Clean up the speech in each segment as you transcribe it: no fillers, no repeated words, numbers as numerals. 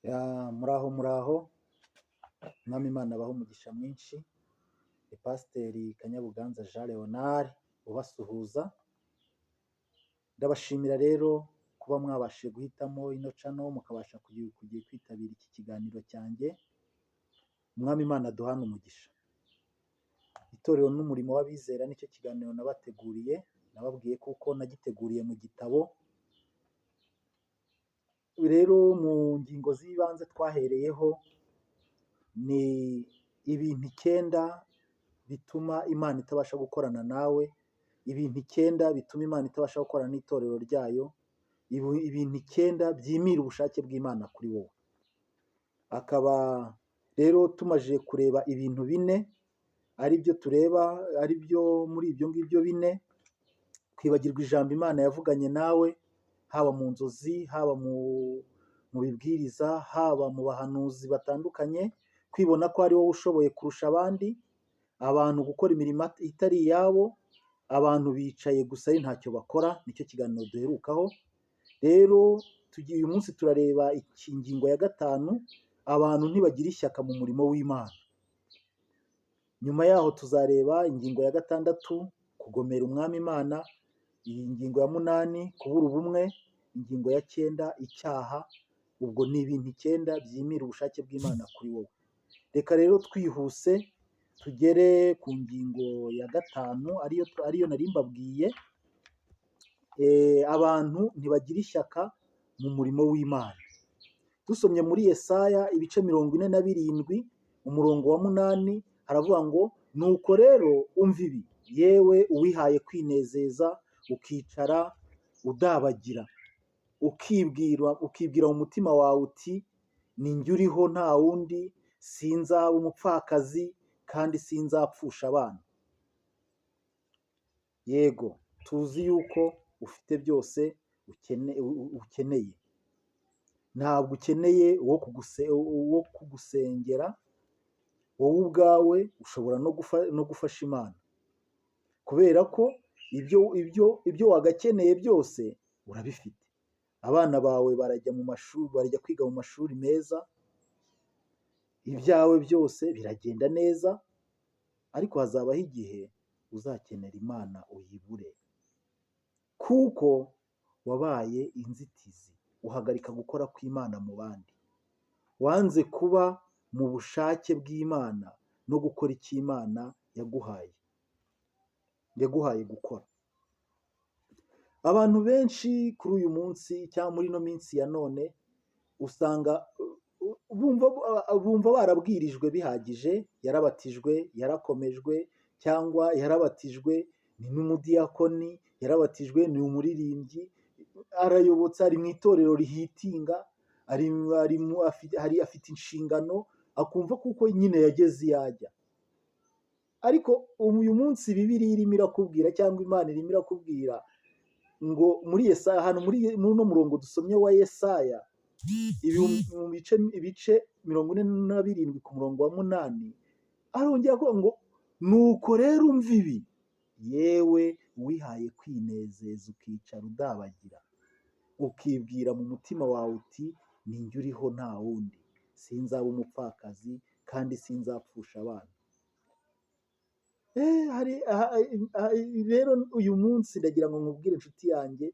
Muraho muraho, Umwami Imana abahe umugisha mwinshi, ni Pasiteri Kanyabuganza Jean Leonard ubasuhuza, ndabashimira rero kuba mwabashije guhitamo ino channel mukabasha kugiye kwitabira iki kiganiro cyanjye, Umwami Imana aduhane umugisha. Itorero n'umurimo w'abizera nicyo kiganiro nabateguriye, nababwiye kuko nagiteguriye mu gitabo. Rero mu ngingo z'ibanze twahereyeho ni ibintu 9 bituma Imana itabasha gukorana nawe, ibintu 9 bituma Imana itabasha gukorana n'itorero ryayo, ibintu 9 byimira ubushake bw'Imana kuri wowe. Akaba rero tumaze kureba ibintu 4 ari byo tureba, ari byo muri ibyo ngibyo 4: kwibagirwa ijambo Imana yavuganye nawe, haba mu nzozi, haba mu bibwiriza, haba mu bahanuzi batandukanye, kwibona ko ari wowe ushoboye kurusha abandi, abantu gukora imirimo itari iyabo, abantu bicaye gusa ari ntacyo bakora, nicyo kiganiro duherukaho. Rero tugiye uyu munsi turareba ingingo ya 5, abantu ntibagira ishyaka mu murimo w'Imana. Nyuma yaho tuzareba ingingo ya 6, kugomera Umwami Imana, iyi ngingo ya 8, kubura ubumwe, ingingo ya 9, icyaha. Ubwo ni ibintu 9 byimira ubushake bw'Imana kuri wowe. Reka rero twihuse tugere ku ngingo ya 5 ariyo nari mbabwiye, abantu ntibagira ishyaka mu murimo w'Imana. Dusomye muri Yesaya ibice 47 umurongo wa 8 haravuga ngo: nuko rero umva ibi, yewe uwihaye kwinezeza, ukicara udabagira, ukibwira mu mutima wawe uti ni njye uriho nta wundi, sinzaba umupfakazi kandi sinzapfusha abana. Yego tuzi yuko ufite byose ukeneye, ntabwo ukeneye uwo kugusengera, wowe ubwawe ushobora no gufasha Imana, kubera ko ibyo wagakeneye byose urabifite. Abana bawe barajya mu mashuri, barajya kwiga mu mashuri meza, ibyawe byose biragenda neza, ariko hazabaho igihe uzakenera Imana uyibure, kuko wabaye inzitizi, uhagarika gukora kw'Imana mu bandi, wanze kuba mu bushake bw'Imana no gukora icyo Imana yaguhaye gukora. Abantu benshi kuri uyu munsi cyangwa muri ino minsi ya none usanga bumva barabwirijwe bihagije, yarabatijwe, yarakomejwe, cyangwa yarabatijwe ni n'umudiyakoni, yarabatijwe ni umuririmbyi, arayobotse, ari mu itorero rihitinga, afite inshingano, akumva kuko nyine yageze iyo ajya. Ariko uyu munsi Bibiliya irimo irakubwira cyangwa Imana irimo irakubwira ngo muri Yesaya, hano muri uno murongo dusomye wa Yesaya mu ibice 47 ku murongo wa 8, arongera avuga ngo nuko rero umva ibi, yewe uwihaye kwinezeza ukicara udabagira, ukibwira mu mutima wawe uti ni njye uriho nta wundi, sinzaba umupfakazi kandi sinzapfusha abana. Rero uyu munsi ndagira ngo nkubwire inshuti yanjye,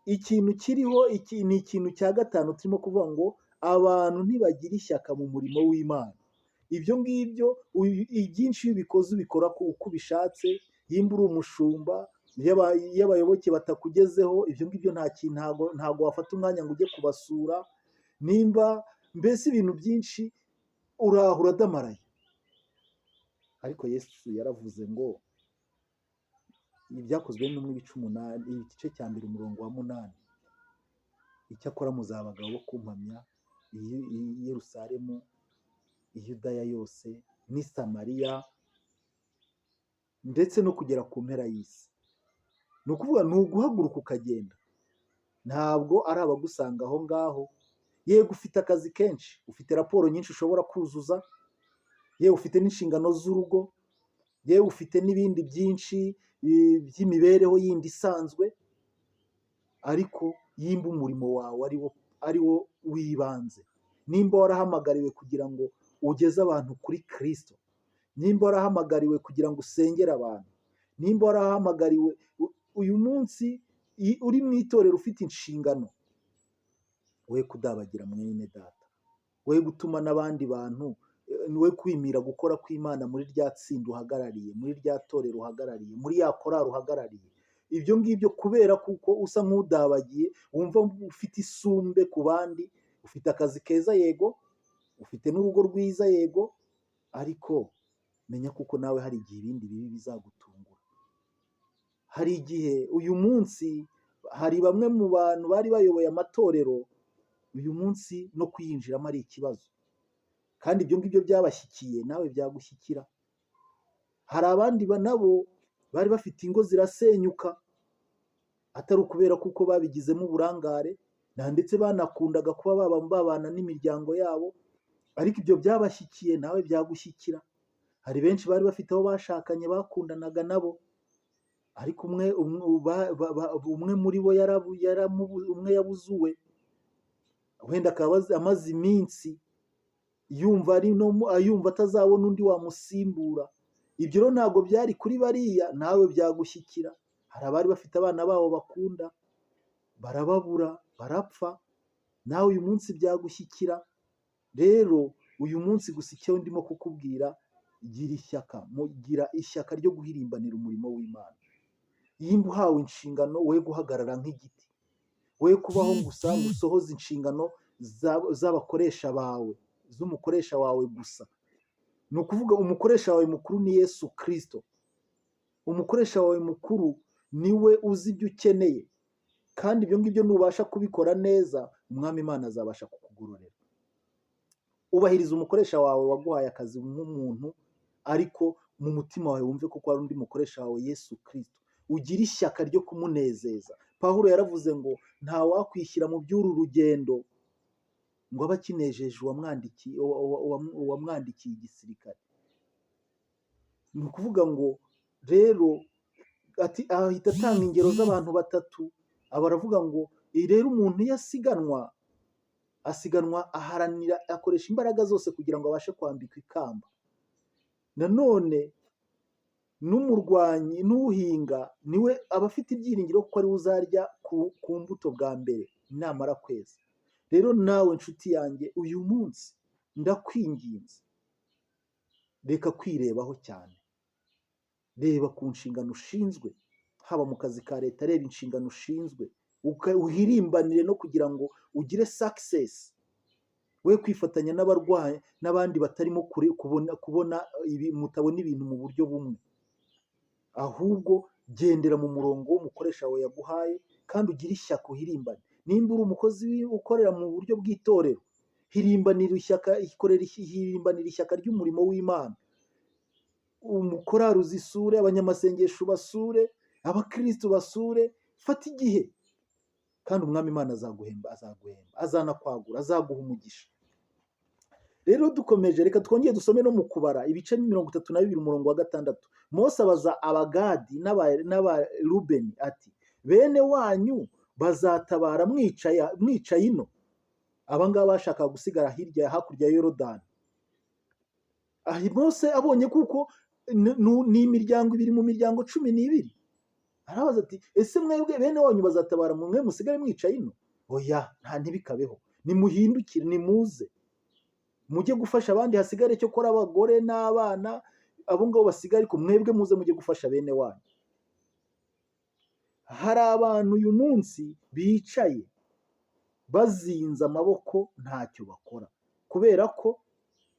ikintu kiriho iki ni ikintu cya 5 turimo kuvuga ngo abantu ntibagira ishyaka mu murimo w'Imana. Ibyo ngibyo ibyinshi iyo ubikoze ubikora uko ubishatse, nimba uri umushumba, iyo abayoboke batakugezeho, ibyo ngibyo nta kintu, ntago wafata umwanya ngo ujye kubasura, nimba mbese ibintu byinshi uraho uradamaraye. Ariko Yesu yaravuze ngo ibyakozwe n'intumwa ibice 8, igice cya 1 umurongo wa 8, icyakora muzaba abagabo bo kumpamya i Yerusalemu, i Yudaya yose n'i Samariya, ndetse no kugera ku mpera y'isi. Ni ukuvuga ni uguhaguruka ukagenda, ntabwo ari abagusanga aho ngaho. Yego ufite akazi kenshi, ufite raporo nyinshi ushobora kuzuza, yewe ufite n'inshingano z'urugo, yewe ufite n'ibindi byinshi by'imibereho yindi isanzwe, ariko yimba umurimo wawe ari wo w'ibanze. Nimba warahamagariwe kugira ngo ugeze abantu kuri Kirisito, nimba warahamagariwe kugira ngo usengere abantu, nimba warahamagariwe uyu munsi uri mu itorero ufite inshingano, we kudabagira mwene data, we gutuma n'abandi bantu, we kwimira gukora kw'Imana muri rya tsinda uhagarariye, muri rya torero uhagarariye, muri ya korari uhagarariye. Ibyo ngibyo kubera kuko usa nk'udabagiye, wumva ufite isumbe ku bandi, ufite akazi keza yego, ufite n'urugo rwiza yego, ariko menya kuko nawe hari igihe ibindi bibi bizagutungura. Hari igihe uyu munsi hari bamwe mu bantu bari bayoboye amatorero, uyu munsi no kuyinjiramo ari ikibazo, kandi ibyo ngibyo byabashyikiye nawe byagushyikira. Hari abandi nabo bari bafite ingo zirasenyuka, atari ukubera kuko babigizemo uburangare, ndetse banakundaga kuba babana n'imiryango yabo, ariko ibyo byabashyikiye nawe byagushyikira. Hari benshi bari bafite abo bashakanye bakundanaga nabo, ariko umwe muri bo umwe yabuze uwe, wenda akaba amaze iminsi yumva atazabona undi wamusimbura. Ibyo rero ntabwo byari kuri bariya, nawe byagushyikira. Hari abari bafite abana babo bakunda, barababura, barapfa, nawe uyu munsi byagushyikira. Rero uyu munsi gusa icyo ndimo kukubwira, gira ishyaka, gira ishyaka ryo guhirimbanira umurimo w'Imana. Nimba uhawe inshingano, we guhagarara nk'igiti, we kubaho gusa ngo usohoze inshingano z'abakoresha bawe, z'umukoresha wawe gusa. Ni ukuvuga umukoresha wawe mukuru ni Yesu Kirisito. Umukoresha wawe mukuru niwe uzi ibyo ukeneye, kandi ibyo ngibyo nubasha kubikora neza, Umwami Imana azabasha kukugororera. Ubahiriza umukoresha wawe waguhaye akazi nk'umuntu, ariko mu mutima wawe wumve ko hari undi mukoresha wawe Yesu Kirisito. Ugire ishyaka ryo kumunezeza. Pawulo yaravuze ngo nta wakwishyira mu by'uru rugendo ngo abe akinejeje uwamwandikiye igisirikare. Ni ukuvuga ngo rero ati ahita atanga ingero z'abantu batatu, aba aravuga ngo rero umuntu iyo asiganwa, asiganwa aharanira, akoresha imbaraga zose kugira ngo abashe kwambikwa ikamba. Nanone n'umurwanyi n'uhinga niwe aba afite ibyiringiro kuko ariwe uzarya ku mbuto bwa mbere namara kweza. Rero nawe nshuti yanjye, uyu munsi ndakwinginze, reka kwirebaho cyane, reba ku nshingano ushinzwe, haba mu kazi ka leta, reba inshingano ushinzwe, uhirimbanire no kugira ngo ugire success, we kwifatanya n'abarwayi n'abandi batarimo kubona ibi, mutabona ibintu mu buryo bumwe, ahubwo gendera mu murongo w'umukoresha wawe yaguhaye, kandi ugire ishyaka uhirimbane. Nimba uri umukozi ukorera mu buryo bw'itorero, hirimbanira ishyaka, hirimbanira ishyaka ry'umurimo w'Imana. Umukorari uzisure, abanyamasengesho basure, abakristo basure, fata igihe, kandi Umwami Imana azaguhemba, azaguhemba, azanakwagura, azaguha umugisha. Rero dukomeje, reka twongere dusome no mu Kubara ibice 32 umurongo wa 6. Mose abaza Abagadi n'Abarubeni ati bene wanyu bazatabara mwicaye ino? Aba ngaba bashakaga gusigara hirya hakurya ya Yorodani. Mose abonye kuko ni imiryango ibiri mu miryango 12, arabaza ati ese mwebwe bene wanyu bazatabara mwe musigare mwicaye ino? Oya, nta ntibikabeho, nimuhindukire, nimuze mujye gufasha abandi, hasigare cyo kora abagore n'abana, abo ngabo basigare, ariko mwebwe muze mujye gufasha bene wanyu. Hari abantu uyu munsi bicaye bazinze amaboko ntacyo bakora, kubera ko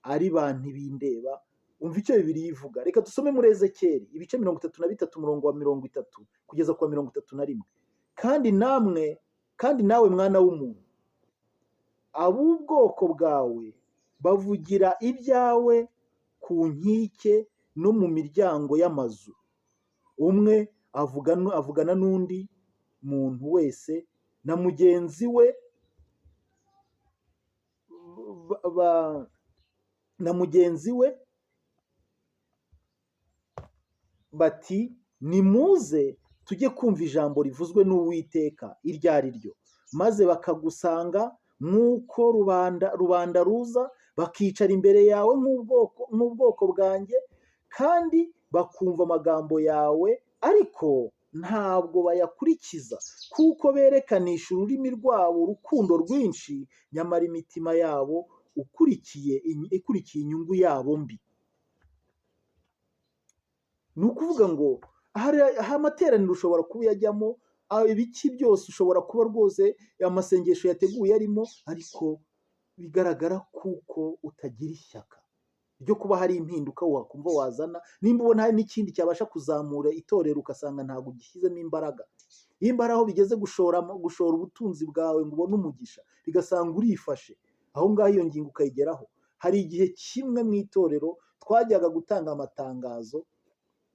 ari ba ntibindeba. Umva icyo Bibiliya ivuga, reka dusome muri Ezekiyeli ibice 33 umurongo wa 30 kugeza ku wa 31. Kandi namwe, kandi nawe mwana w'umuntu, ab'ubwoko bwawe bavugira ibyawe ku nkike no mu miryango y'amazu, umwe avugana n'undi muntu wese na mugenzi we na mugenzi we bati nimuze tujye kumva ijambo rivuzwe n'Uwiteka iryo ari ryo, maze bakagusanga Nk'uko rubanda ruza bakicara imbere yawe nk'ubwoko bwanjye, kandi bakumva amagambo yawe, ariko ntabwo bayakurikiza, kuko berekanisha ururimi rwabo urukundo rwinshi, nyamara imitima yabo ikurikiye inyungu yabo mbi. Ni ukuvuga ngo hari amateraniro ushobora kuba uyajyamo, ibiki byose ushobora kuba rwose amasengesho yateguye arimo, ariko bigaragara kuko utagira ishyaka ryo kuba hari impinduka wakumva wazana. Nimba ubona hari n'ikindi cyabasha kuzamura itorero, ugasanga ntabwo ugishyizemo imbaraga. Nimba hari aho bigeze gushora ubutunzi bwawe ngo ubone umugisha, bigasanga urifashe aho ngaho, iyo ngingo ukayigeraho. Hari igihe kimwe mu itorero twajyaga gutanga amatangazo,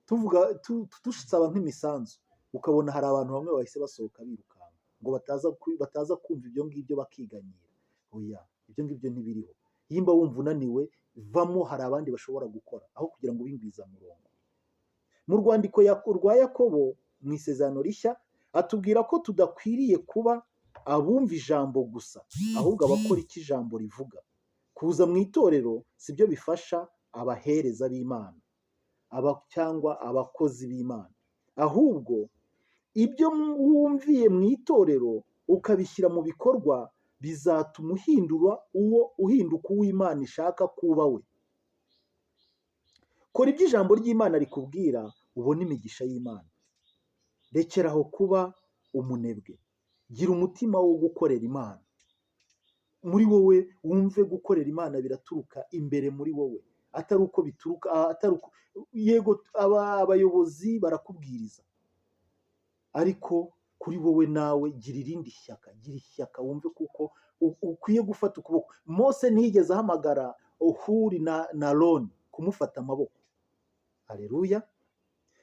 tuvuga, dusaba nk'imisanzu, ukabona hari abantu bamwe bahise basohoka birukanka ngo bataza kumva ibyo ngibyo bakiganyira. Oya, ibyo ngibyo ntibiriho. Nimba wumva unaniwe, vamo, hari abandi bashobora gukora aho kugira ngo ube ingwizamurongo. Mu rwandiko rwa Yakobo mu Isezerano Rishya atubwira ko tudakwiriye kuba abumva ijambo gusa, ahubwo abakora icyo ijambo rivuga. Kuza mu itorero si byo bifasha abahereza b'Imana aba cyangwa abakozi b'Imana, ahubwo ibyo wumviye mu itorero ukabishyira mu bikorwa bizatuma uhindura uwo uhinduka uw'Imana ishaka kuba we. Kora ibyo ijambo ry'Imana rikubwira, ubone imigisha y'Imana. Rekeraho kuba umunebwe, gira umutima wo gukorera Imana muri wowe, wumve gukorera Imana biraturuka imbere muri wowe, atari uko bituruka atari uko. Yego, abayobozi barakubwiriza, ariko kuri wowe nawe gira irindi shyaka, gira ishyaka wumve kuko ukwiye gufata ukuboko. Mose ntiyigeze ahamagara Huri na Aroni kumufata amaboko. Hareruya!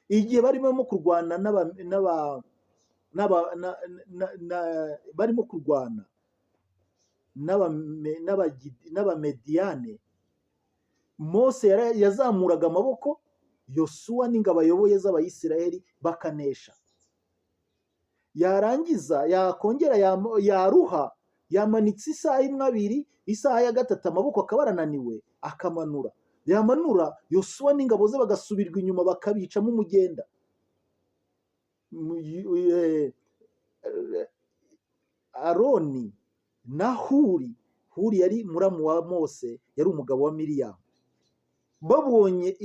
Igihe barimo kurwana barimo kurwana n'Abamediyane, Mose yazamuraga amaboko, Yosuwa n'ingabo ayoboye z'Abayisiraheli bakanesha. Yarangiza yakongera yaruha, yamanitse isaha imwe, abiri, isaha ya gatatu amaboko akaba arananiwe, akamanura. Yamanura, Yosuwa n'ingabo ze bagasubirwa inyuma, bakabicamo umugenda. Aroni na Huri, Huri yari muramu wa Mose, yari umugabo wa Miriyamu, babonye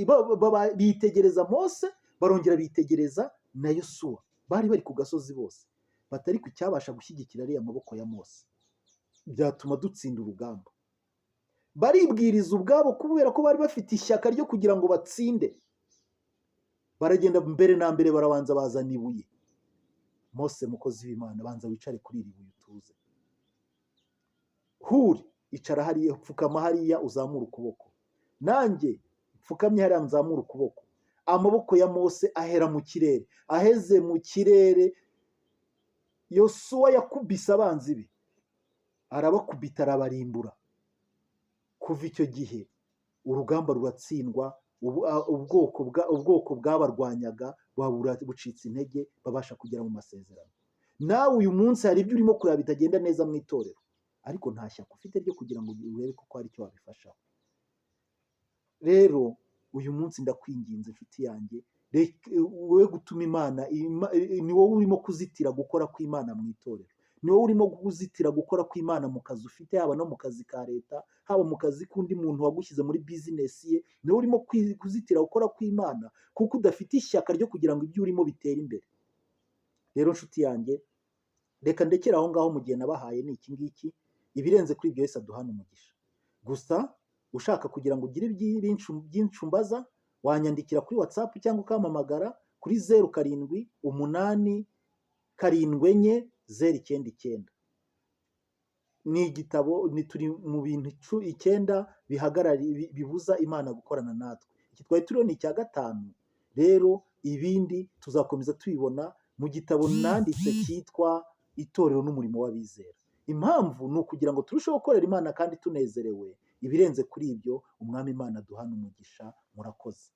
bitegereza Mose, barongera bitegereza na Yosuwa, bari bari ku gasozi bose, batari ku cyabasha gushyigikira ariya maboko ya Mose byatuma dutsinda urugamba. Baribwiriza ubwabo kubera ko bari bafite ishyaka ryo kugira ngo batsinde. Baragenda, mbere na mbere barabanza bazana ibuye. "Mose, mukozi w'Imana, banza wicare kuri iri buye utuze. Huri, icara hariya, pfukama hariya, uzamure ukuboko. Nanjye pfukamye hariya, nzamure ukuboko." Amaboko ya Mose ahera mu kirere. Aheze mu kirere, Yosuwa yakubise abanzi be, arabakubita, arabarimbura. Kuva icyo gihe urugamba ruratsindwa, ubwoko bwabarwanyaga buba bucitse intege, babasha kugera mu masezerano. Nawe uyu munsi hari ibyo urimo kureba bitagenda neza mu itorero, ariko nta shyaka ufite ryo kugira ngo urebe ko hari icyo wabifashaho. Rero uyu munsi ndakwinginze, inshuti yanjye, we gutuma Imana, ni wowe urimo kuzitira gukora kw'Imana mu itorero, ni wowe urimo kuzitira gukora kw'Imana mu kazi ufite, haba no mu kazi ka leta, haba mu kazi k'undi muntu wagushyize muri bizinesi ye. Ni wowe urimo kuzitira gukora kw'Imana kuko udafite ishyaka ryo kugira ngo ibyo urimo bitere imbere. Rero nshuti yanjye, reka ndekere aho ngaho. Mu gihe nabahaye ni iki ngiki, ibirenze kuri ibyo Yesu aduhana umugisha. Gusa ushaka kugira ngo ugire byinshi umbaza, wanyandikira kuri WhatsApp cyangwa ukampamagara kuri 078744 099. Ni igitabo, ni turi mu bintu 9 bibuza Imana gukorana natwe. Iki twari turiho ni icya gatanu. Rero ibindi tuzakomeza tubibona mu gitabo nanditse cyitwa Itorero n'Umurimo w'Abizera. Impamvu ni ukugira ngo turusheho gukorera Imana kandi tunezerewe. Ibirenze kuri ibyo, Umwami Imana aduhana umugisha. Murakoze.